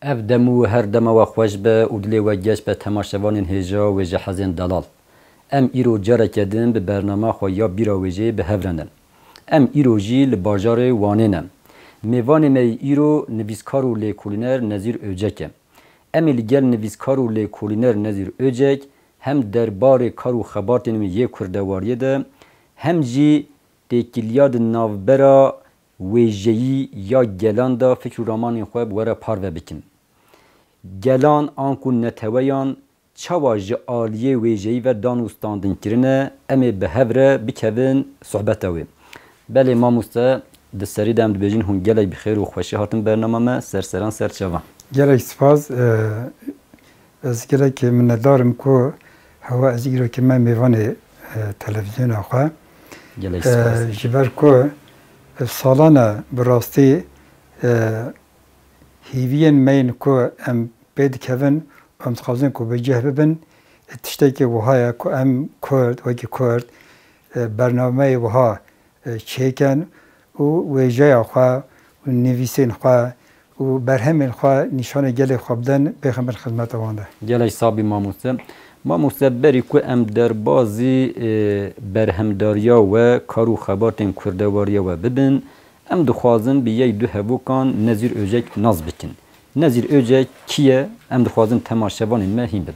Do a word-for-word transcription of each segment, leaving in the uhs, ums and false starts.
Ev dem û her dema we xweş be û dilê we geş be temaşevanên hêja wêjehezên delal. Em îro careke din bi bernama xwe ya Bîra Wêjeyê bi hev re ne. Em îro jî li bajarê Wanê ne. Mêvanê me yî îro nivîskar û lêkolîner Nezîr Öcek e. Em ê li gel nivîskar û lêkolîner Nezîr Öcek hem derbarê kar û xebatên wî yê kurdewariyê de hem jî têkiliya di navbera wêjeyî ya gelan de fikr û ramanên xwe bi we re parve bikin. Gelan anku neteweyan çawa ji aliyê wêjeyî ve dan û standin kirine, em ê bi hev re bikevin sohbeta wê. Belê mamoste, di serî de em dibêjin hûn gelek bi xêr û xweşî hatin bernama me, ser seran ser çavan. Gelek spas. Ez gelek minnetdar im ku hewa ez îro kir me mêvanê, e, televîzyona xwe. Gelek spas. E, ji ber ku, e, salan e bi rastî, e, hêviyên me yên ku em pê dikevin, em dixwazin ku bi cih bibin, e, tiştekî wiha ye ku em Kurd, wekî Kurd, e, bernameyê wiha, e, çêkin û wêjeya xwe û nivîsên xwe û berhemên xwe nîşanê gelê xwe bidin, bêxin bin xizmeta wan de. Gelek sabî mamoste. Mamoste, berî ku em derbazî, e, berhemdariya we, kar û xebatên kurdewariya we bibin, em dixwazin bi yek du hevokan Nezîr Öcek nas bikin. Nezîr Öcek kî ye? Em dixwazin temaşevanên me hîn bibin.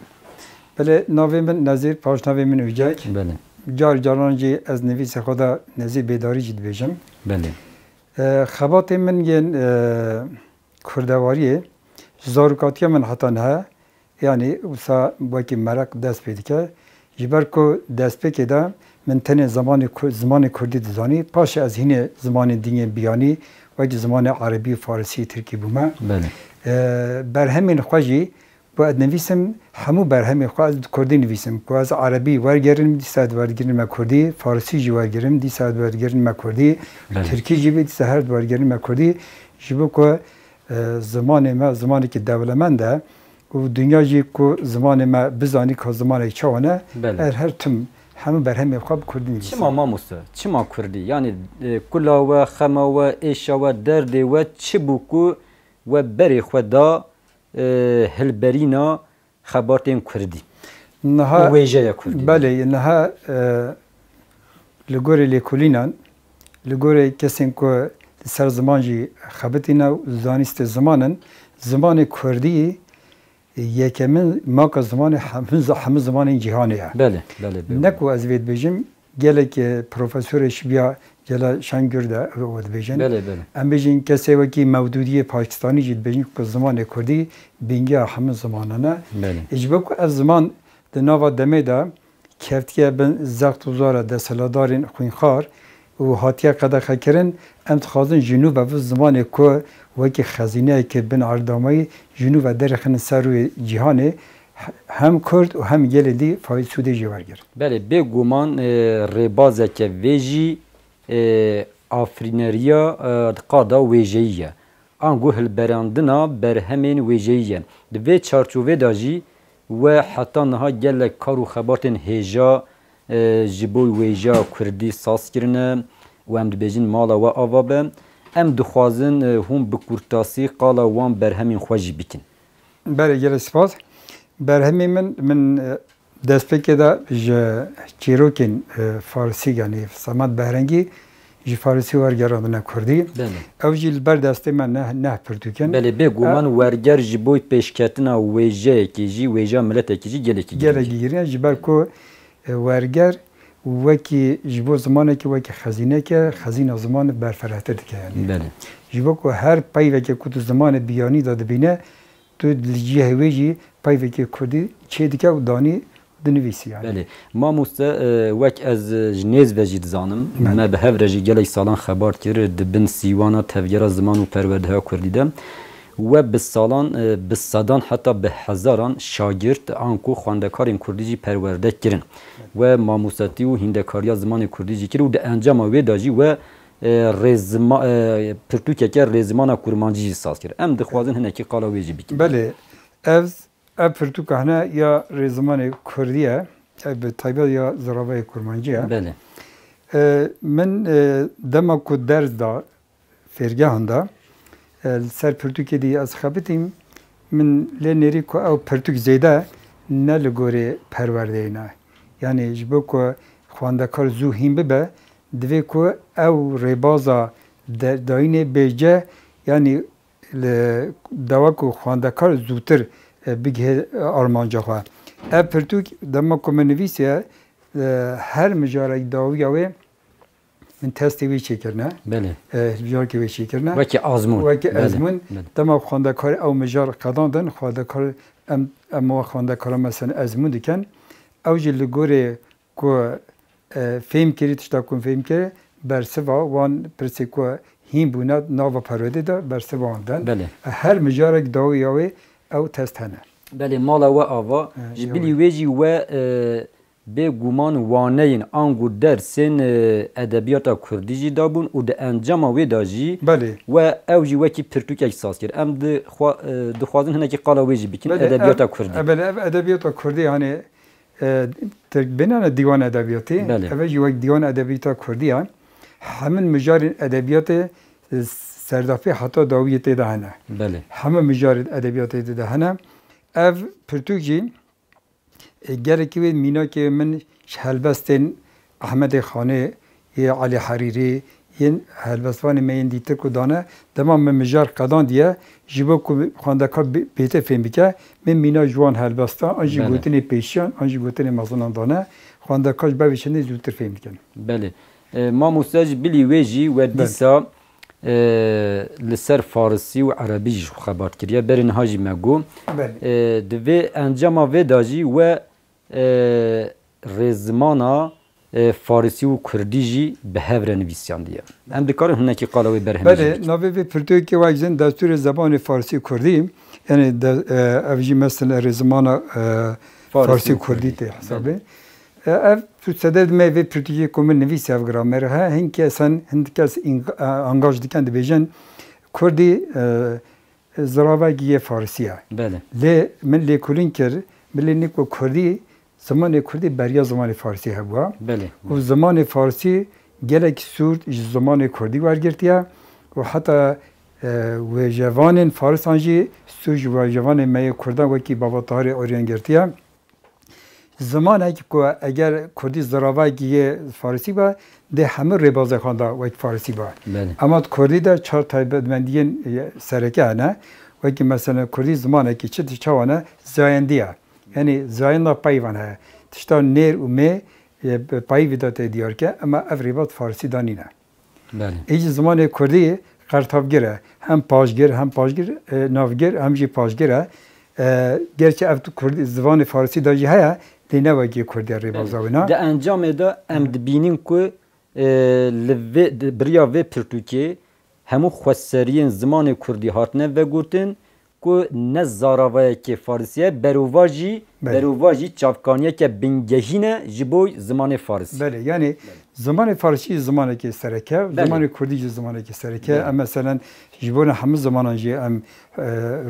Belê, navê min Nezîr, paşnavê min Öcek. Belê. Car caran jî ez nivîsê xwe de Nezîr Bêdarî jî dibêjim. Belê. E, xebatê min yên, e, kurdewariyê ji zarokatiya min heta niha, yanî wisa wekî meraq dest pê dike. Ji ber ku destpêkê de min tenê zimanê ku-, zimanê kurdî dizanî, paşê ez hînê zimanên dîngên biyanî, wekî zimanê erebî, farisî, tirkî bûme. Belê. E, berhemên xwe jî ku ez nivîsim, hemû berhemên xwe ez di kurdî nivîsim. Ku ez erebî wergerim, dîsa ez werdigirim me kurdî, farisî jî wergerim, dîsa ez werdigirim me kurdî, Belê. Tirkî jî bî, dîsa her wergerim me kurdî. Ji bo ku, e, zimanê me zimanekî dewlemend e û dinya jî ku zimanê me bizanî ka zimanek çawa ne, Belê. Er her tim hemû berhemên xwe bi kurdî nivîsim. Çima mamoste? Çima kurdî? Yanî, e, kula we, xema we, êşa we, derdê we çi bû ku we berê xwe da e, hilberîna xebatên kurdî Niha, û wêjeya kurdî. Belê, niha, e, li gorî lêkolînan, li gorî kesên ku li ser ziman jî xebitîne û zanîstê ziman in, zimanê kurdî yekemin maka zimanê hemû, hemû zimanên cîhanê ye. Belê, belê, belê. Ne ku ez vê dibêjim, gelek, e, profesorê şibiya gela Şengir de ew dibêjin. Belê, belê. Em bêjin kesê wekî Mewdûdiyê Pakistanî jî dibêjin ku zimanê kurdî bingeha hemû zimanan e. Belê. Ê, ji bo ku ev ziman di nava demê de keftiye bin zext û zora desthilatdarên xwînxar û hatiye qedexekirin, em dixwazin ji nû ve vî zimanê ku wekî xezîneyeke bin erdamayî ji nû ve derêxin ser rûyê cîhanê, hem kurd û hem gelê dî fayî sûdê jê wergirin. Belê, bêguman, e, rêbazeke vê jî, e, afirîneriya, e, qada wêjeyî ye. Ango hilberandina berhemên wêjeyî ye. Di vê çarçovê de jî we heta niha gelek kar û xebatên hêja, e, ji bo wêjeya kurdî saz kirine û em dibêjin mala we ava be. Em dixwazin, e, hûn bi kurtasî qala wan berhemên xwe jî bikin. Belê, gelek spas. Berhemê min, min, e, destpêkê de ji çîrokên, e, farisî, yanî Semed Behrengî ji farisî wergerandine kurdî. Belê. Ew jî li ber destê me neh, neh pirtûk in. Belê, bêguman E, werger ji bo pêşketina wêjeyekê jî, wêjeya miletekê jî gelekî giring e. Gelekî giring e, ji ber ku, e, werger wekî ji bo zimanekî wekî xezîneke, xezîna zimanê berfirehtir dike yanî. Belê. Ji bo ku her peyveke ku tu zimanê biyanî de dibîne, tu li cihê wê jî peyvekê kurdî çêdike û danî dinivîsî yanî. Belê. Mamoste, e, wek ez, e, ji nêz ve jî dizanim, Belê. Me bi hev re jî gelek salan xebat kir di bin sîwana tevgera ziman û perwerdeha kurdî de. We bi salan, e, bi sedan heta bi hezaran şagirt anku xwendekarên kurdî jî perwerde kirin. We mamosetî û hîndekariya zimanê kurdî jî kir û di encama wê de jî we e, rêzima-, e, pirtûkeke rêzimana kurmancî jî saz kir. Em dixwazin hinekî qala wê jî bikin. Belê, ev, ev pirtûka hene ya rêzimanê kurdî ye. Ev bi taybet ya ziravayê kurmancî ye. Belê. E, min, e, dema ku ders da fêrgehan da, e, li ser pirtûkê dî ez xebitîm, Min lê nêrî ku ew pirtûk zêde ne li gorî perwerdeyê ne. Yanî ji bo ku xwendekar zû hîn bibe, divê ku ew rêbaza de-, dayînê bêje, yanî li dawa ku xwendekar zûtir, e, bigihê, e, armanca xwe. Ev pirtûk dema ku min nivîsiye, e, her mijarek dawiya wê min testê wê çêkirine. Belê. E, mijarekê wê çêkirine. Wekî azmûn. Wekî Belê, ezmûn. belê. Dema xwendekar ew mijar qedandin, xwendekar em, em we xwendekara mesela ezmûn dikin. Ew jî li gorê ku, e, fêm kirî, tişta ku fêm kirî, bersiva wan pirsê ku hîn bûne nava perwerdê de bersiva wan den. Belê. Her mijarek dawiya wê ew test hene. Belê, mala we ava. E, Ji bilî wê jî we, e, bêguman waneyên ango dersên, e, edebiyata kurdî jî dabûn û di encama wê de jî Belê. we ew jî wekî pirtûkek saz kir. Em dixwa-, e, dixwazin hinekî qala wê jî bikin, Belê, edebiyata ev, kurdî. e, belê, ev edebiyata kurdî, hani, e, tek binane dîwan edebiyatê. Belê. Ev jî wek dîwan edebiyata kurdî ya. Hemin mijarên edebiyatê, e, serdafê heta dawiyê tê de hene. Belê. Hemû mijarên edebiyatê tê de hene. Ev pirtûk jî E, gelekî wê mînakê min ji helbestên Ehmedê Xanê, yê Elî Herîrî, yên helbestvanê me yên dîtir ku dane, dema min mijar qedandiye, ji bo ku xwendekar bê-, bêtir fêm bike, min mîna ji wan helbestan, an jî Belê. gotinê pêşiyan, an jî gotinê mezinan dane, xwendekar ji ber vê çendê zûtir fêm dikin. Belê. E, mamoste ji bilî wê jî we Belê. dîsa, e, li ser farisî û erebî jî xebat kiriye. Berê niha jî me got. Belê. E, di vê encama vê de jî we, e, rêzimana, e, farisî û kurdî jî bi hev re nivîsiyandiye. Em dikarin hinekî qala wê berhemê jî Belê, bikin. navê vê pirtûkê wek jin destûrê zebanê farisî û kurdî, yani de, e, ev jî mesela rêzimana, e, Farisî farisî û û kurdî kurdî. tê hesabê. Belê. E, ev tu seded me vê pirtûkê ku min nivîsî ev gramer he, hin kes hen, hin kes ing-, e, angaj dikin dibêjin, Kurdî, e, ziravekî yê Farisî ye. Belê. Lê min lêkolîn kir, min lê nî ku Kurdî, zimanê Kurdî beriya zimanê Farisî hebûa. Belê. Û zimanê Farisî gelekî sûd ji zimanê Kurdî wergirtiye û heta, e, wêjevanên Farisan jî sûd ji wêjevanên me yê Kurdan wekî Baba Tahirê Oryan girtiye. Zimanek ku eger Kurdî ziravekî yê Farisî be, dê hemû rêbazê xwe da wek Farisî be. Belê. Ema di Kurdî de çar taybetmendiyên, e, sereke hene. Wekî mesela Kurdî zimanekî çi tişt çawa ne? Zayendî ye. Yanî zayenda peyvan heye. Tişta nêr û mê, e, peyvî de tê diyar ke, ema ev rêbaz Farisî de nîne. Belê. Ê jî zimanê Kurdî qertavgir e. Hem paşgir, hem paşgir, e, navgir, hem jî paşgir e. E, gerçi ev tu Kurdî, zimanê Farisî de jî heye, lê ne wekî Kurdiya rêbaza wê ne. Di encamê de em dibînin ku, e, li vê, di, bi riya vê pirtûkê hemû xweseriyên zimanê Kurdî hatine vegotin, ku ne zaravayekê Farisî ye, berovajî, Belê. berovajî çavkaniyeke bingehîn e ji bo zimanê Farisî. Belê, yanî zimanê Farisî jî zimanekê sereke, Belê. zimanê Kurdî jî zimanekê sereke. Belê. Em meselen ji bo ne hemû zimanan jî em, e,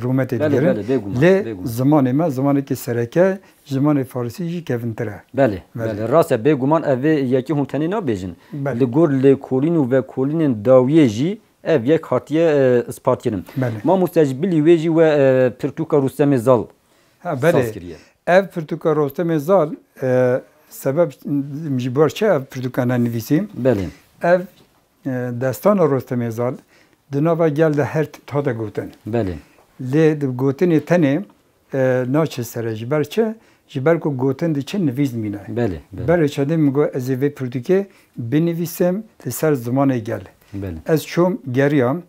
rûmetê Belê, digerin. belê, bêguman, Lê bêguman. zimanê me zimanekê sereke, zimanê Farisî jî kevintir e. Belê, Belê. belê. Rast e, bêguman ev ê yekî hûn tenê nabêjin. Belê. Li gor lêkolîn û vekolînên dawiyê jî ev yek hatiye, e, ispatkirin. Belê. Mamoste ji bilî wê jî we, e, pirtûka Rûstemê Zal Ha, belê. saz kiriye. Ev pirtûka Rostemê Zal, e, sebeb ji bo çi ev pirtûka ne nivîsî? Belê. Ev, e, destana Rostemê Zal di nava gel de her t-, hate gotin. Belê. Lê di gotinê tenê, e, naçe sere. Ji ber çi? Ji ber ku gotin diçe nivîs dimîne. Belê, belê. Berê çendê min got ez ê vê pirtûkê binivîsim li ser zimanê gel. Belê. Ez çûm geriyam,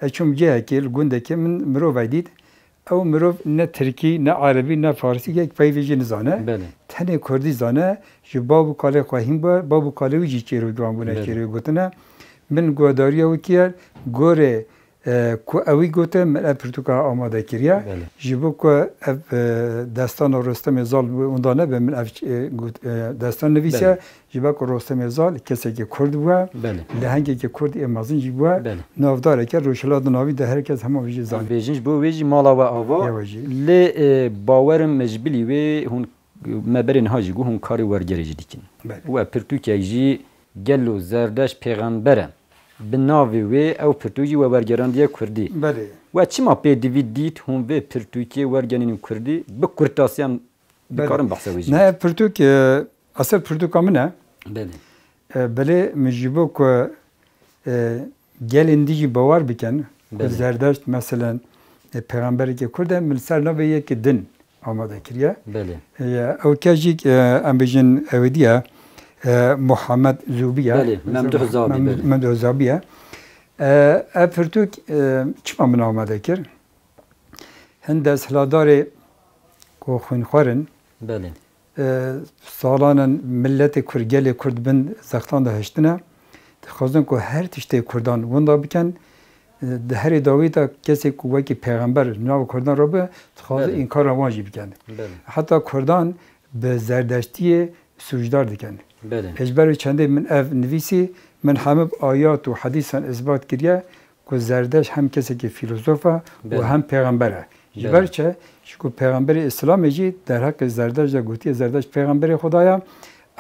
ez çûm cihekê li gundekê min mirovek dît. Ew mirov ne tirkî, ne erebî, ne farsî yek peyvê jî nizane. Belê. Tenê kurdî zane. Ji bav û kalê xwe hîn bû, bav û kalê wî jî çêrokê wan bûne, Belê. çêrokê gotine. Min guhedariya wî kir, gorê, e, ku ewî gote, min ev pirtûka amade kiriye. Belê. Ji bo ku ev, e, destana Rostemê Zal wê wenda nebe, min ev, e, got, e, destan nivîsiye. Belê. Ji ber ku Rostemê Zal kesekî kurd bûye, Belê. lehengekî kurd ê mezin jî bûye, Belê. navdareke Rojhilata Navîn de her kes hema wî jî zanî. Em bêjin ji bo wê jî mala we ava. Ya we jî. Lê, e, bawerim me ji bilî wê hûn, me berê niha jî got hûn karê wergerê jî dikin. Belê. Û ev pirtûkek jî gelo Zerdeşt pêxember e. Bi navê wê ew pirtûk jî we wergerandiye kurdî. Belê. We çima pêdivî dît hûn vê pirtûkê wergenînin kurdî? Bi kurtasî em Belê. dikarin behsa wê jî Ne, bikin. Pirtûk, e, esil pirtûka min e. Belê. E, belê min ji bo ku, e, gelên dî jî bawer bikin ku Belê. Zerdeşt, meselen, e, pêxemberekî kurd e, min li ser navê yekê din amade kiriye. Belê. E, ew kes jî, e, em bêjin ewêdî ye, e, Muhammed Zûbî ye. Belê, Memduh Zabî, Mem-, belê. Memduh Zabî ye. E, ev pirtûk, e, çima min amade kir? Hin desthilatdarê ku xwînxwer in, Belê. e, salan in miletê Kurd, gelê Kurd bin zextan de hiştine. Dixwazin ku her tiştê Kurdan winda bikin. E, di herê dawî de kesê ku wekî pêxember li nav Kurdan re be, dixwaze Belê. înkara wan jî bikin. Belê. Heta Kurdan bi zerdeştiyê sûcdar dikin. Belê. Ji ber wê çendê min ev nivîsî, min hemû ayat û hedîsan isbat kiriye ku Zerdeşt hem kesekî fîlozof e û Belê. hem pêxember e. Ji Belê. ber çi? Çiku pêxemberê Îslamê jî derheqê Zerdeşt de gotiye, Zerdeşt pêxemberê Xweda ye.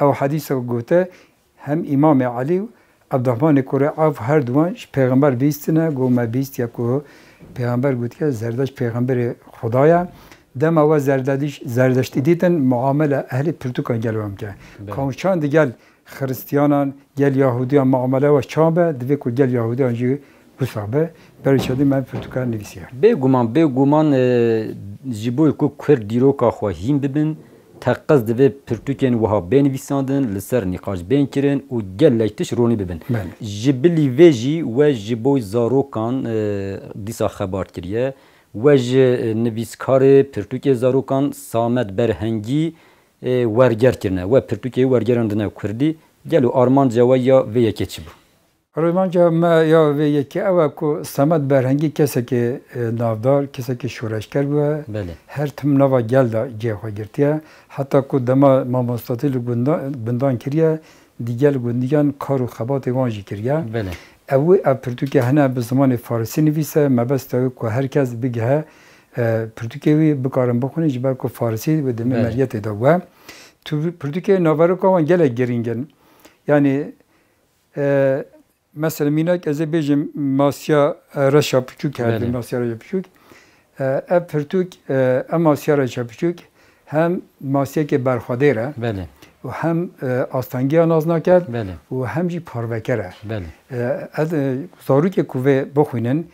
Ew hedîsa gote, hem Îmamê Elî û Ebdurrahmanê Kurê Avf her duwan ji pêxember bihîstine, got, me bihîstiye ku pêxember gotiye, Zerdeşt pêxemberê Xweda ye. Dema we Zerdediş-, Zerdeştî dîtin, muamele ehlê pirtûkan gel we bike. Belê. Ka hûn çand digel Xiristiyanan, gel Yahudiyan muamele we çand be, divê ku gel Yahudiyan jî wisa be. Berê çendî me pirtûka nivîsiye. Bêguman, bêguman, e, ji bo ku Kurd dîroka xwe hîn bibin, teqez divê pirtûkên wiha bên nivîsandin, li ser nîqaş bên kirin û gelek tişt ronî bibin. Belê. Ji bilî vê jî we ji bo zarokan, e, dîsa xebat kiriye. We ji, e, nivîskarê pirtûkê zarokan Samet Berhengî, e, werger kirine. We pirtûkê wergerandine kurdî. Gelo armanca we ya vê yekê çi bû? Armanca me ya vê yekê ew e ku Samet Berhengî kesekî, e, navdar, kesekî şoreşger bûye. Belê. Her tim nava gel de cihê xwe girtiye. Heta ku dema mamostatî li gunda-, gundan kiriye, digel gundiyan kar û xebatê wan jî kiriye. Belê. Ew, ev pirtûkê hene bi zimanê farisî nivîse, mebesta wê ku her kes bigihe, e, pirtûkê wî bikarin bixwînin, ji ber ku farisî wê demê Belê. meriyetê de bûye. Tu pirtûkê naveroka wan gelek girîng in. Yanî, e, mesela mînak ez ê bêjim Masiya, e, Reşa Piçûk herdî, Belê. Masiya Reşa Piçûk. E, ev pirtûk, e, ev Masiya Reşa Piçûk hem masiyekê berxwedêr e Belê. û hem, e, astengiya nas nake Belê. û hem jî parveker e. Belê. E, ez, e, zarokê ku vê bixwînin,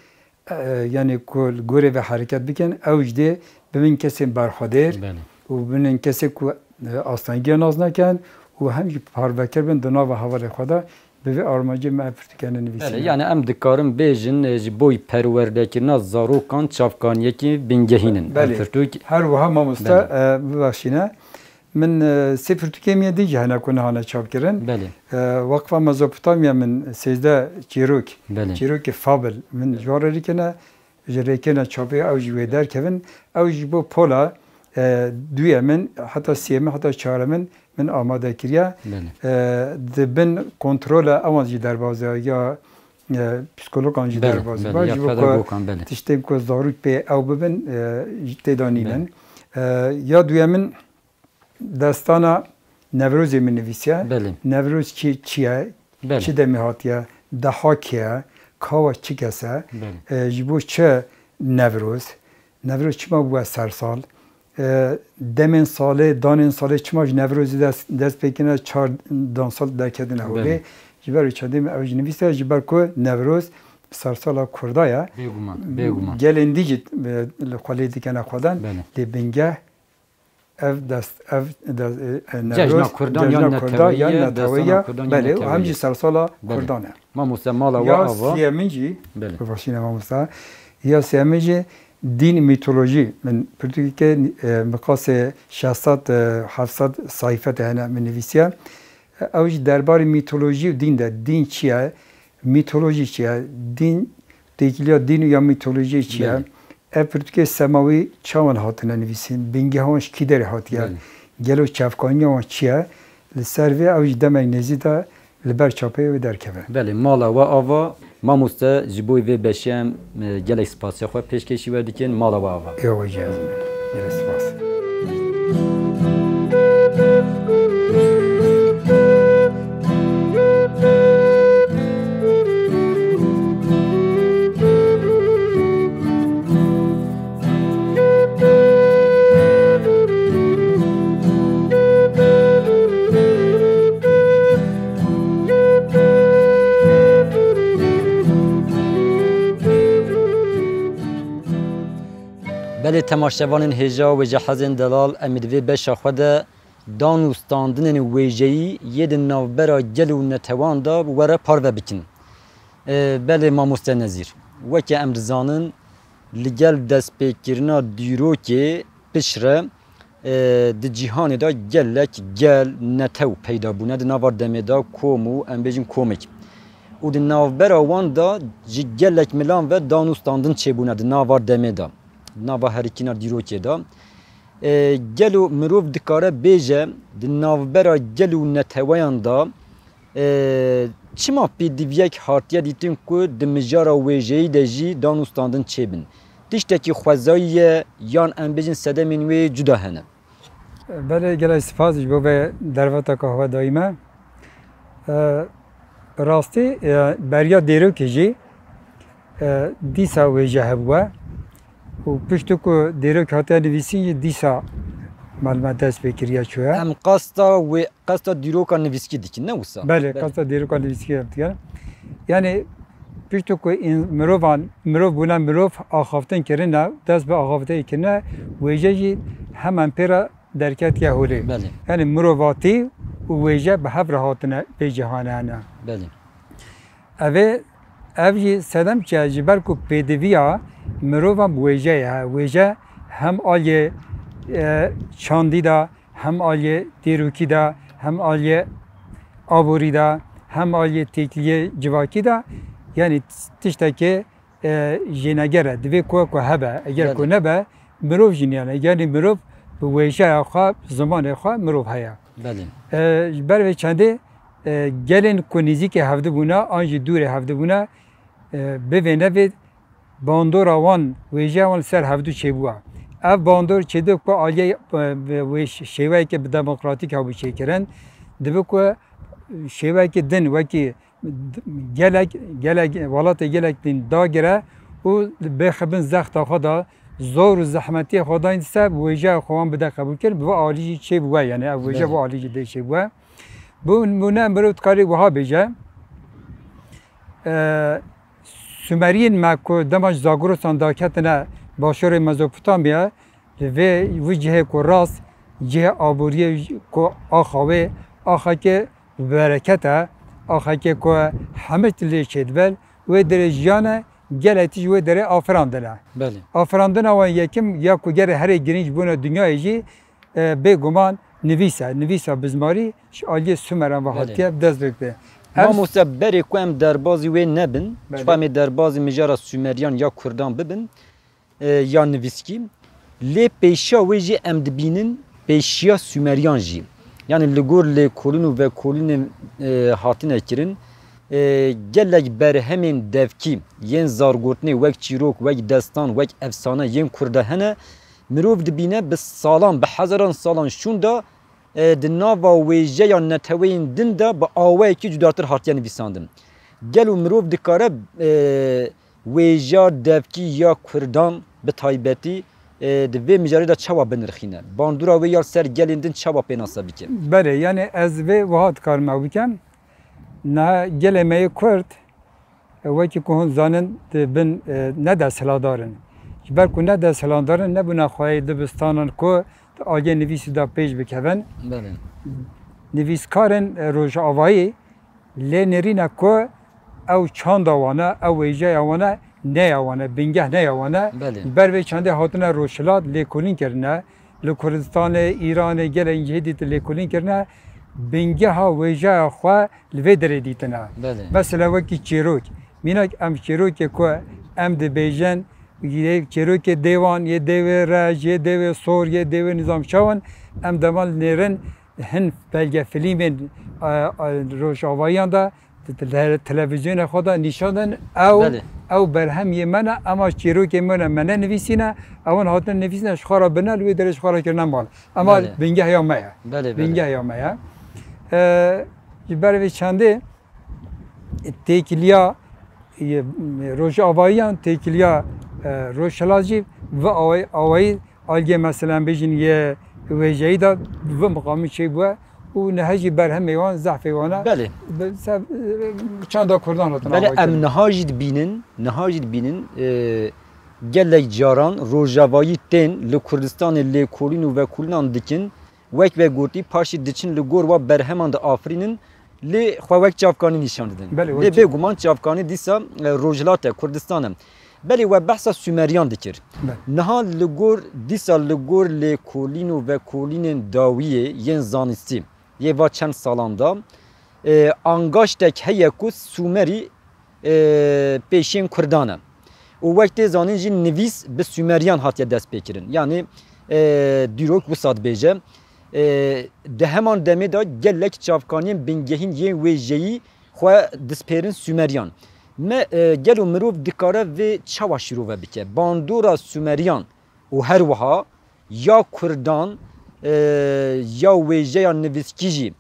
e, yanî ku li gorê vê hereket bikin, ew jî dê bibin kesên berxwedêr Belê. û bibin kesê ku, e, astengiya nas nakin û hem jî parveker bin di nava hevalê xwe de. Bi vê armancê me ev pirtûkene nivîsîne. Belê, yani em dikarin bêjin, e, ji bo perwerdekirina zarokan çavkaniyekî bingehîn in. Belê. Ev pirtûk Her wiha mamoste, Belê. e, bibexşîne. Min, e, sê pirtûkê min yê din jî hene ku nehane çapkirin. Belê. E, Weqfa Mezopotamya min sêzdeh çîrok, Belê. çîrokê fabel min ji wan re rêkirine, ji rêkirine çapê ew jî wê derkevin. Ew ji bo pola, e, duyê min, heta siyê min, heta çarê min, min amade kiriye. Belê. E, di bin kontrola ewan jî derbaz e, ya, e, psîkologan jî Belê, derbaz e. belê, ya Ji bo ku pedagogan, belê. tiştên ku zarok pê ew bibin, e, tê de nînin. Belê. E, ya duyê min, destana Newrozê min nivîsiye. Belê. Newroz çi, çi ye? Belê. Çi demê hatiye? Deha kê ye? Kawa çi kes e? Belê. E, ji bo çi Newroz? Newroz çima bûye sersal? E, demên salê, danên salê çima ji Newrozê dest, dest pê kine, çar dan sal derketine holê? Belê. Ji ber wê çendê min ew jî nivîsiye, ji ber ku Newroz sersala Kurda ye. Bêguman, bêguman. Gelên dî jî, e, li xwe lê dikene xwedan, Belê. lê bingeh ev dest, ev de, e, Cejna Newroz, Kurdan cejna yan Kurdan netewiye, yan netewiye, destana Kurdan yan belê, û hem netewiye. jî sersala Belê. Kurdan e. Mamoste mala we Ya ava. siyemin jî, Belê. bibexşîne mamoste, ya siyemin jî dîn, mîtolojî, min pirtûkeke, e, miqasê şeş sed, e, heft sed sayfete hene min nivîsiye. E, ew jî derbarê mîtolojî û dîn de, dîn çi ye? Mîtolojî çi ye? Dîn, têkiliya dîn û ya mîtolojiyê çi ye? Belê. Ev pirtûkê semawî çawan hatine nivîsîn? Bingeha wan ji kî derê hatiye? Belê. Gelo çavkaniya wan çi ye? Li ser vê ew ji demek nêzî de li ber çapeyê wê derkeve. Belê, mala we ava. Mamoste, ji bo vê beşê em, e, gelek spasiya xwe pêşkêşî we dikin. Mala we ava. Ê we jî ez me. Gelek spas. Belê temaşevanên hêja wêjehezên delal, em ê di vê beşa xwe de dan û standinên wêjeyî yê di navbera gel û netewan de were parve bikin. E, belê mamoste Nezîr, weke em dizanin, li gel destpêkirina dîrokê piştre, e, di cîhanê de gelek gel, netew peyda bûne di nava demê de, kom û em bêjin komik. Û di navbera wan de ji gelek milan ve dan û standin çêbûne di nava demê de, di nava herikîna dîrokê de. E, gelo mirov dikare bêje di navbera gel û neteweyan de, e, çima pêdiviyek hatiye dîtin ku di mijara wêjeyî de jî dan û standin çêbin? Tiştekî xwezayî ye yan em bêjin sedemên wê cuda hene? Belê, gelek spas ji bo vê derfeta ku we dayî me. E, rastî, e, beriya dêrokê jî, e, dîsa wêje hebûye û piştî ku dêrok hatiye nivîsîn jî dîsa malûme dest pê kiriye çûye. Em qasta wê, qasta dîroka nivîskî dikin, ne wisa? Belê, belê. Qasta dîroka nivîskî em dikin. Yanî piştî ku în-, mirovan, mirov bûne mirov axaftin kirine, dest bi axaftinê kirine, wêje jî hemen pê re derketiye holê. Belê. Yanî mirovatî û wêje bi hev re hatine vê cîhanê hene. Belê. Ev ê, ev jî sedem çi ye? Ji ber ku pêdiviya mirovan bi wêje ye. Wêje hem aliyê, e, çandî de, hem aliyê dîrokî de, hem aliyê aborî de, hem aliyê têkiliyê civakî de, yanî tiştekê, e, jêneger e. Divê ku, ku hebe. Eger ku, belê, nebe, mirov jî niyane. Yanî mirov bi wêjeya xwe, bi zimanê xwe mirov heye. Belê. E, ji ber vê çendê, e, gelên ku nêzîkê hevdî bûne, an jî dûrê hevdî bûne, e, bivê nevê bandora wan, wêjeya wan li ser hevdû çêbûye. Ev bandor çêdibe ku aliyê, e, wê ş-, şêweyeke bi demokratîk hebû çêkirin. Dibe ku şêweyeke din wekî gelek, gelek, welatê gelek din dagire û bêxibin zexta xwe da, zor û zehmetiyê xwe dayîn ser, wêjeya xwe wan bide qebûlkirin, bi vê alî jî çêbûye, yanî ev wêje, belê, bi vê alî jî dê çêbûye. Bi nimûne mirov dikarî wiha bêje, e, Sumeriyên me ku dema ji Zagrostan daketine başûrê Mezopotamya, li vê, wî cihê ku rast cihê aboriyê ku axa wê, axeke bi bereket e, axeke ku hemî tişt lê çêdibe, wê derê jiyane, gelek tişt ji wê derê afirandine. Belê. Afirandina wan yekim ya ku gelê herê girîng ji bona dinyayê jî, e, bêguman nivîs e, nivîsa bizmarî ji aliyê Sumeran ve, belê, hatiye dest pê kirin. Ev, mamoste, berê ku em derbazî wê nebin, belê, çiqa em ê derbazî mijara Sumeriyan ya Kurdan bibin, e, ya nivîskî. Lê pêşiya wê jî em dibînin pêşiya Sumeriyan jî. Yanî li gor lêkolîn û vekolînên, e, hatine kirin, e, gelek berhemên devkî yên zargotinê wek çîrok, wek destan, wek efsane yên Kurda hene. Mirov dibîne bi salan, bi hezaran salan şûnda, e, di nava wêjeya neteweyên din de bi awayekî cudatir hatiye nivîsandin. Gelo mirov dikare, e, wêjeya devkî ya Kurdan bi taybetî, e, di vê mijarê de çawa binirxîne? Bandora wê ya li ser gelên din çawa pênase bike? Belê, yanî ez vê wiha dikarim ew bikim. Niha gelê me yê Kurd, e, wekî ku hûn zanin, di bin, e, ne desthilatdar in. Ji ber ku ne desthilatdar in, nebûne xweyê dibistanan ku di aliyê nivîsî de pêş bikevin. Belê. Nivîskarên, e, rojavayî lê nêrîne ku ew çanda wan e, ew wêjeya wan e, ne ya wan e, bingeh ne ya wan e. Belê. Ji ber vê çendê hatine rojhilat lêkolîn kirine. Li Kurdistanê, Îranê, gelek cihê dîtin lêkolîn kirine. Bingeha wêjeya xwe li vê derê dîtine. Belê. Mesela wekî çîrok. Mînak em çîrokê ku em dibêjin, yê çîrokê dêwan, yê dêwê reş, yê dêwê sor, yê dêwê nizam çawan, em dema nêrin hin belgefilmên, e, e, rojavayiyan de, te-, te-, televîzyonê xwe de nîşan din, ew, belê, ew berhem yê me ne, ema çîrokê me ne, me nenivîsîne, ewan hatine nivîsîne, ji xwe re bine, li wê derê ji xwe re kirine mal. Ema, belê, bingeh ya me ye. Belê, belê. Bingeh ya me ye. E, ji ber vê çendê têkiliya, e, rojavayiyan, têkiliya, e, rojhilat jî bi awayî, awayî aliyê, mesela, em bêjin yê wêjeyî de bi vî miqamî çêbûye û niha jî berhemê wan, zehfê wan e. Belê. Bi se-, çanda Kurdan hatine, belê, awayî kirin. Em niha jî dibînin, niha jî dibînin, e, Gelek caran rojavayî tên li Kurdistanê lêkolîn û vekolînan dikin, wek we gotî, paşî diçin li gor wa berheman diafirînin, lê xwe wek çavkanî nîşan didin. Belê, Lê wekî- bêguman çavkanî dîsa, e, Rojhilat e, Kurdistan e. Belê we behsa Sumeriyan dikir. Belê. Niha li gor, dîsa li gor lêkolîn û vekolînên dawiyê yên zanistî yê va çend salan de, e, angaştek heye ku Sumerî, e, pêşiyên Kurdan e. Û wek tê zanîn jî nivîs bi Sumeriyan hatiye destpêkirin. Yanî, e, dîrok wisa dibêje. E, di heman demê de gelek çavkaniyên bingehîn yên wêjeyî xwe dispêrin Sumeriyan. Me, e, gelo mirov dikare vê çawa şîrove bike? Bandora Sumeriyan û her wiha ya Kurdan, e, ya wêjeya nivîskî jî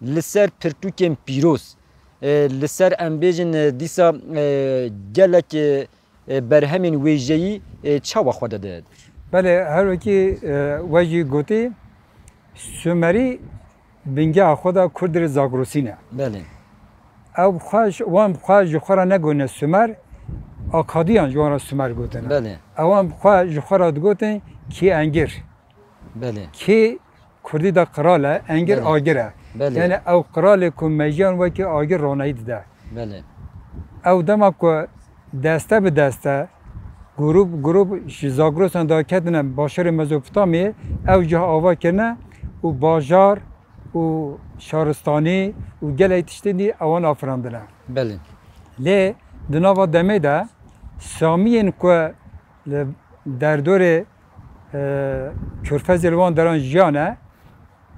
li ser pirtûkên pîroz, e, li ser, em bêjin, e, dîsa, e, gelek, e, e, berhemên wêjeyî, e, çawa xwe dide? Belê, her wekî, e, we jî gotî, Sumerî bingeha xwe de Kurdirê Zagrosî ne. Belê. Ew xwe ji, wan xwe ji xwe re negotine Sumer, Akadiyan ji wan re Sumer gotine. Belê. Ewan xwe ji xwe re digotin Kî Engir. Belê. Kî Kurdî de qral e, Engir Belê. agir e. Belê. Yani ew qralê ku mejiyan wekî agir ronayî dide. Belê. Ew dema ku deste bi deste, grûp grûp ji Zagrosan daketine başarê Mezopotamyê, ew cih ava kirine û bajar û şaristanî û gelek tiştên dî ewan afirandine. Belê. Lê di nava demê de Samiyên ku li derdorê, e, Körfezê li wan deran jiyane,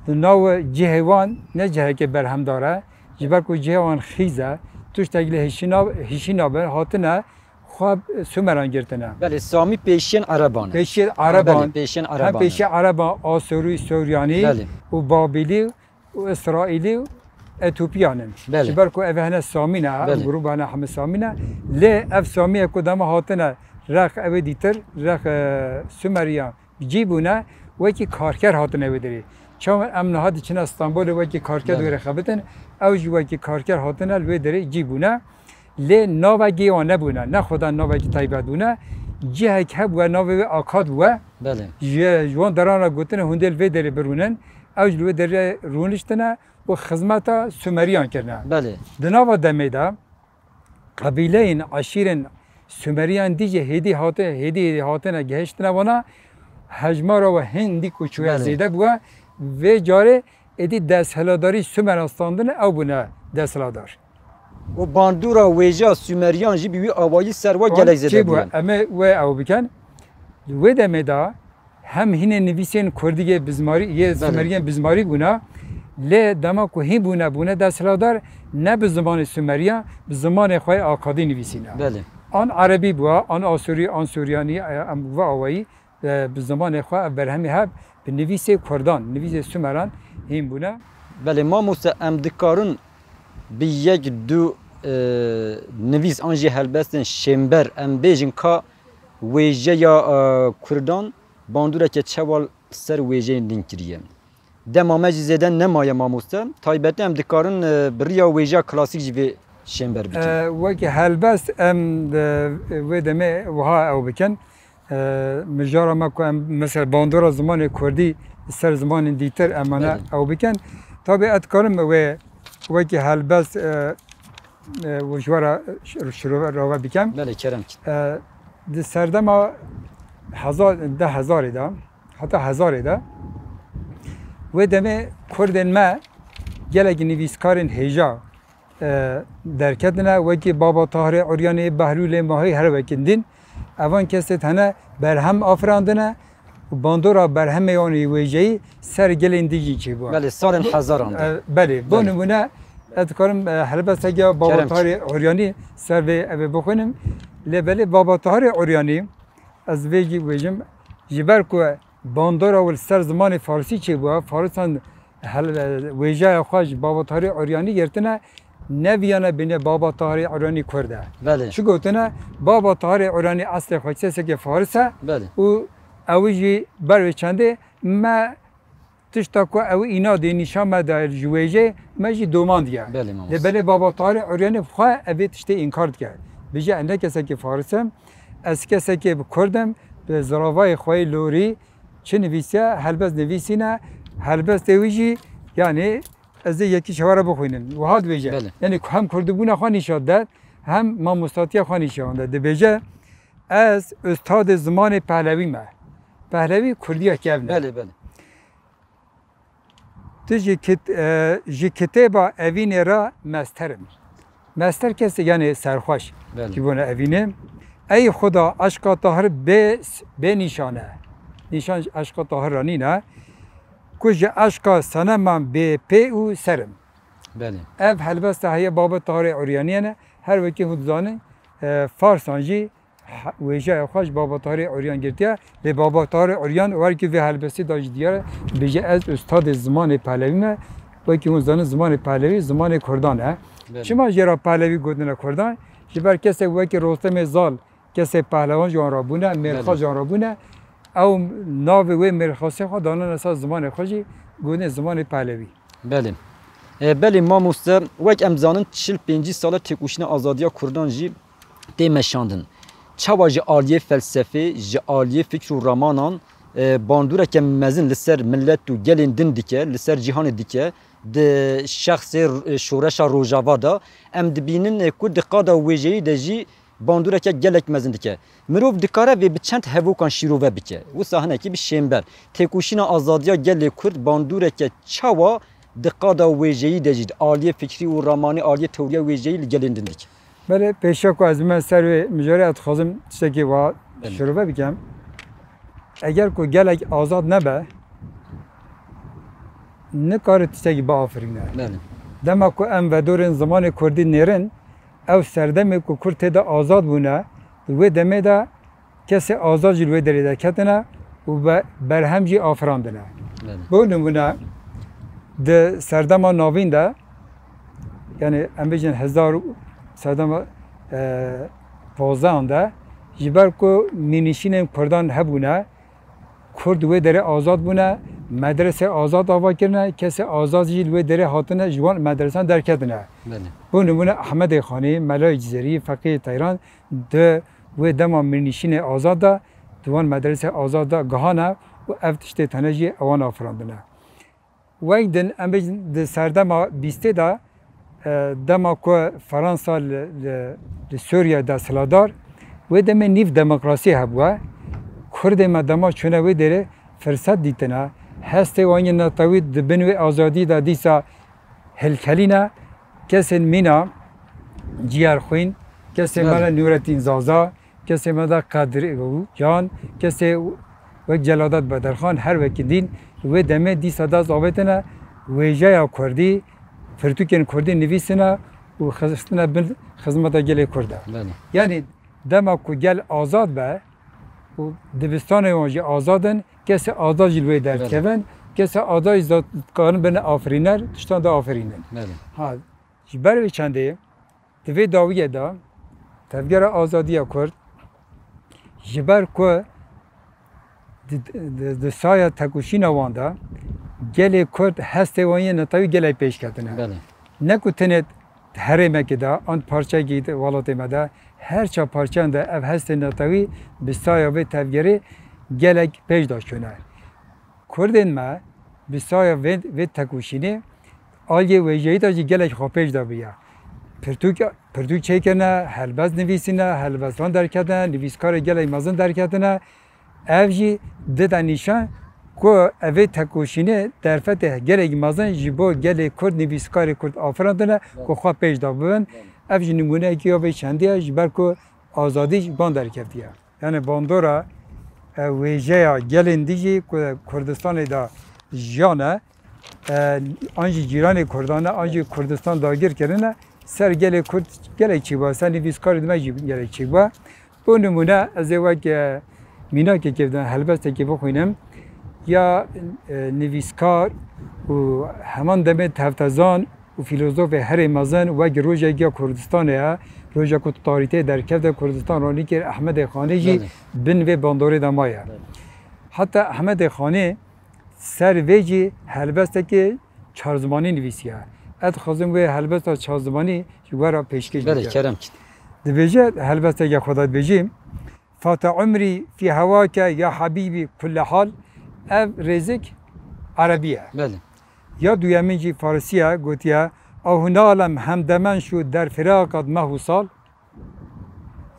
di nav cihê wan ne cihekê berhemdar e, ji ber ku cihê wan xîz e, tiştek lê hişî na-, hişî nabe, hatine xwe Sumeran girtine. Belê, Samî pêşiyên Ereban e. Pêşiyên Ereban, Belê, pêşiyên hem Ereban e. pêşiyên Ereban, Asûrî, Suryanî Belê. û Babîlî û Îsraîlî û Etopîyan in. Belê. Ji ber ku ev hene Samî ne, ev Belê. grûba hene hemî Samî ne. Lê ev Samiyê ku dema hatine rex ew ê dîtir, rex, e, Sumeriyan cî bûne, wekî karker hatine wê derê. Çawa em niha diçine Stenbolê wekî karker Belê. wê re xebitin, ew jî wekî karker hatine li wê derê cî bûne. Lê navekî wan nebûne, ne xweda navekî taybet bûne. Cihek hebûye, navê wê Akad bûye. Belê. Ji, ji wan deran re gotine hûn dê li vê derê birûnin. Ew jî li wê derê rûniştine û xizmeta Sumeriyan kirine. Belê. Di nava demê de qebîleyên, eşîrên Sumeriyan dî jî hêdî hati-, hêdî hêdî hatine gihiştine wana, hejmara we hindî ku çûye Belê. zêde bûye, vê carê êdî desthiladarî Sumeran standine, ew bûne desthiladar. Û bandora wêja Sumeriyan jî bi wî awayî ser we Wan gelek zêde çê bûye. bûye. Em ê wê ew bikin. Li wê demê de hem hînê nivîsên kurdî yê bizmarî, yê Belê. Sumeriyên bizmarî bûne, lê dema ku hîn bûne, bûne desthiladar, ne bi zimanê Sumeriyan, bi zimanê xwe yê Akadî nivîsîne. Belê. An Erebî bûye, an Asûrî, an Suryanî, e, em bi vê awayî, e, bi zimanê xwe ev berhemê hev bi nivîsê kurdan, nivîsê Sumeran hîn bûne. Belê mamoste, em dikarin bi yek du, e, nivîs an jî helbestên şênber em bêjin ka wêjeya, e, kurdan bandoreke çawa li ser wêjeyên din kiriye. Dema me jî zêde nemaye mamoste. Taybetî em dikarin, e, bi riya wêjeya klasîk jî vê şênber bikin. E, wekî helbest em, e, wê demê wiha ew bikin. E, mijara me ku em mesela bandora zimanê kurdî ser zimanên dîtir em ane Belê. ew bikin. Tabî ez dikarim wê wekî helbest, e, e, û ji we re şi-, şirove-, rave bikim. Belê, kerem kî. E, di serdema hezar, deh hezarê de, heta hezarê de, wê demê kurdên me gelek nivîskarên hêja, e, derketine, wekî Baba Tahirê Uryanî, Behlûlê Mahî, her wekî din. Evan kesê hene berhem afirandine û bandora berhemê wan ê wêjeyî ser gelên din jî çêbûye. Belê, salên hezaran de. E, belê, bo Belê. nimûne, ez dikarim, e, helbesteke Baba Kerem. Tahirê Uryanî ser vê ev ê bixwînim. Lê belê Baba Tahirê Uryanî, ez vê jî bêjim, ji ber ku bandora wî li ser zimanê farisî çêbûye, farisan hel-, wêjeya xwe ji Baba Tahirê Uryanî girtine, neviyane bêne Baba Tahirê Uryanî kurd e. Belê. Çi gotine? Baba Tahirê Uryanî eslê xwe kesekê faris e Belê. û ew jî ber wê çendê me tişta ku ew înadê nîşan me daye ji wêjeyê, me jî doman diye. Belê, mamoste. Lê belê Baba Tahirê Uryanî bi xwe ev ê tiştê înkar dike. Bêje, ez ne kesekî faris im, Ez kesekê bi Kurd im, bi ziravayê xwe yê lorî çi nivîsiye, helbest nivîsîne, helbestê wî jî, yanî ez ê yekî ji hewa re bixwînim. Wiha dibêje. Belê. Yanî hem kurdibûna xwe nîşan de, hem mamostatiya xwe nîşan de. Dibêje, ez ustadê zimanê pehlewî me. Pehlewî kurdiya kevn e. Belê, belê. Tu ji kit-, e, ji kitêba evînê re mester im. Mester kes e, yanî serxweş. Belê. Ji bona evînê. Ey Xuda, eşqa tahir bê, bê nîşan e. Nîşan ji eşqa tahir re nîne. Ku ji eşqa seneman bê pê û ser im. Belê. Ev helbesta heye Baba Tahirê Uryaniyê ne. Her wekî hûn dizanin, e, Farsan jî he-, wêjeya xwe ji Baba Tahirê Uryan girtiye. Lê Baba Tahirê Uryan wekî vê helbestê de jî diyar e. Dibêje, ez ustadê zimanê pehlewî me. Wekî hûn zanin, zimanê pehlewî zimanê kurdan e. Belê. Çima jê re pehlewî gotine kurdan? Ji ber kesek wekî Rostemê Zal, kesê pehlewan ji wan re bûne, mêrxas Belê. ji wan re bûne. Ew navê wê mêrxasê xwe danine ser zimanê xwe jî, gotine zimanê pehlewî. Belê. E, belê mamoste, wek em zanin, çil pêncî sal e têkoşîna azadiya kurdan jî tê meşandin. Çawa ji aliyê felsefê, ji aliyê fikr û ramanan, e, bandoreke mezin li ser milet û gelên din dike, li ser cîhanê dike, di şexsê, e, şoreşa Rojava de, em dibînin, e, ku di qada wêjeyî de jî bandoreke gelek mezin dike. Mirov dikare vê bi çend hevokan şîrove bike. Wisa hinekî bişên ber. Têkoşîna azadiya gelê Kurd bandoreke çawa di qada wêjeyî de jî, di aliyê fikrî û ramanî, aliyê teoriya wêjeyî li gelên din dike? Belê, pêşiya ku ez bime ser wê mijarê, ez dixwazim tiştekî wa Belê. şirove bikim. Eger ku gelek azad nebe, nikare tiştekî biafirîne. Belê. Dema ku em vedorên zimanê kurdî nêrin, ew serdemê ku kurd tê de azad bûne, di wê demê de kesê azad jî li wê derê derketine û be-, berhem jî afirandine. Belê. Bo nimûne, di serdema navîn de, yanî em bêjin hezar û serdema, e, pozdehan de, ji ber ku mînişînên kurdan hebûne, Kurd wê derê azad bûne, medresê azad ava kirine, kesê azad jî li wê derê hatine, ji wan medresan derketine. Belê. Bo nimûne Ehmedê Xanî, Melayê Cizêrî, Feqîyê Teyran di wê dema mirnişînê azad de, di wan medresê azad de gihane û ev tiştê tene jî ewan afirandine. Wek din, em bêjin di serdema bîstê de, e, dema ku Fransa li, li, li Sûriye desthilatdar, wê demê nîv demokrasî hebûye. Kurdê me dema çûne wê derê firset dîtine. Hestê wan yê netewî di bin wê azadî de dîsa hilkelîne. Kesên mîna Ciyerxwîn, kesên Belê. Mela Nûretîn Zaza, kesê me de Qedirî Can, kesê wek Celadet Bedirxan, her wekî din wê demê dîsa dest avêtine wêjeya kurdî, pirtûkên kurdî nivîsine û xistine bin xizmeta gelê kurd de. Belê. Yanî dema ku gel azad be û dibistanê wan jî azad in, kesê azad jî li wê Belê. derdikevin, kesê azad jî zat-, dikarin bine afirîner, tiştan de afirînin. Belê. Ha, ji ber vê çendê, Di vê dawiyê de Tevgera Azadiya Kurd, ji ber ku di, di, di saya tekoşîna wan de gelê Kurd hestê wan yê netewî gelek pêş ketine. Belê. Ne ku tenê herêmekê de, an parçeyekî di welatê me de, her çar parçeyan de ev hestê netewî bi saya vê tevgerê gelek pêş de çûne. Kurdên me bi saya vê, vê tekoşînê aliyê wêjeyî de jî gelek xwe pêş de bûye. Pirtûk, pirtûk çêkirine, helbest nivîsîne, helbestan derketine, nivîskarê gelek mezin derketine. Ev jî dide nîşan ku evê tekoşînê derfetê gelek mezin ji bo gelê Kurd, nivîskarê Kurd afirandine ku xwe pêş de bibin. Ev jî nimûneyekî ya vê çendî ye, ji ber ku azadî ji ban derketiye. Yanî bandora, e, wêjeya gelên dî jî ku Kurdistanê de jiyane, e, an jî cîranê Kurdan e, an jî Kurdistan dagir kirine, ser gelê Kurd gelek çêbû, ser nivîskarê di me jî gelek çêbû. Bo nimûne, ez ê wek, e, mînakekê, helbestekê bixwînim. Ya, e, nivîskar û heman demê tevtezan û fîlozofê herê mezin wek Rojek ya Kurdistanê ye, roja ku tarîtê derkevde Kurdistan ronî kir, Ehmedê Xanî jî Belê. bin vê bandorê de maye. Belê. Heta Ehmedê Xanî ser vê jî helbestekê çarzimanî nivîsiye. Ez dixwazim wê helbesta çarzimanî ji we re pêşkêş Belê, bikim. kerem kî. Dibêje, helbesteke xwe de dibêjî, Fata umrî fî hewake ya habîbî kulle hal. Ev rêzik erebî ye. Belê. Ya duyemin jî farisî ye, gotiye, Ew nalem hemdemen şu der firaqat meh û sal.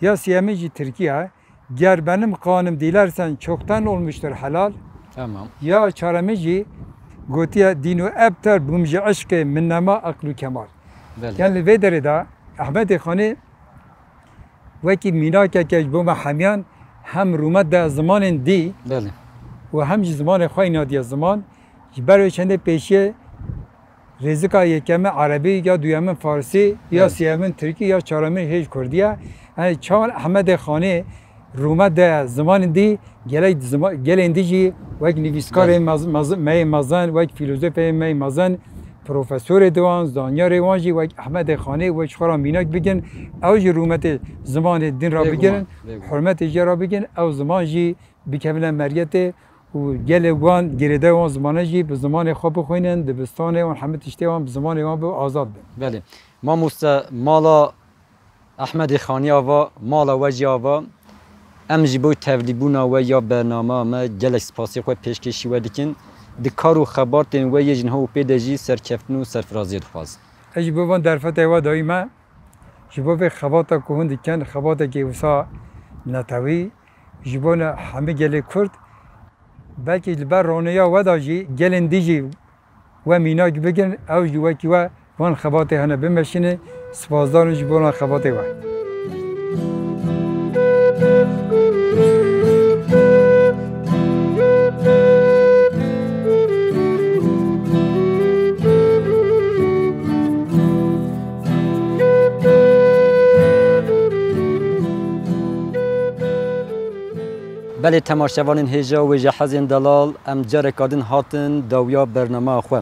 Ya siyemin jî tirkî ye. Ger benim kanım dilersen çoktan olmuştur helal. Tamam. Ya çaremin jî gotiye, dîn û ebter bûm ji eşqê min nema eql û kemal. Belê. Yani vê derê de Ehmedê Xanê wekî mînakeke ji bo me hemiyan hem rûmet de zimanên dî Belê. Û hem jî zimanê xwe înadiye ziman. Ji ber wê çendê pêşiyê rêzika yekeme erebî, ya duyemin farsî, ya Belê. Siyemin tirkî, ya çaremin hêj kurdî ye. Yani çawan Ehmedê Xanê rûmet de zimanên dî, gelek zima-, gelên dî jî wek nivîskarê Belê. mez-, mez-, me yê mezin, wek fîlozofê me yê mezin, profesorê diwan, zanyarê wan jî wek Ehmedê Xanê wek ji xwe re mînak bigin. Ew jî rûmetê zimanê din re Bêguman, bigin, bêguman. Hurmetê jê re bigin, ew ziman jî bikevine meriyetê û gelê wan girêdayê wan zimane jî bi zimanê xwe bixwînin, dibistanê wan hemî tiştê wan bi zimanê wan bi azad bin. Belê. Mamoste, mala Ehmedê Xanî ava, mala we jî ava. Em ji bo tevlîbûna we ya bernama me gelek spasê xwe pêşkêşî we dikin. Di kar û xebatên we yê ji niha û pê de jî serkeftin û serfiraziyê dixwazin. Ez ji bo van derfetê we dayî me, ji bo vê xebata ku hûn dikin, xebatekê wisa netewî, ji bo ne hemî gelê Kurd, belkî li ber roneya we de jî gelên dî jî we mînak bigirin, ew jî wekî we van xebatê hene bimeşînin. Spasdar in ji bo van xebatê we. Belê temaşevanên hêja û wêjehezên delal, em careka din hatin dawiya bernameya xwe.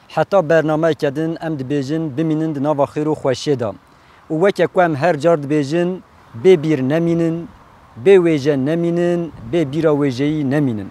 Heta bernameyeke din em dibêjin bimînin di nava xêr û xweşiyê de. Û weke ku em her car dibêjin, bê bîr nemînin, bê wêje nemînin, bê bîra wêjeyî nemînin.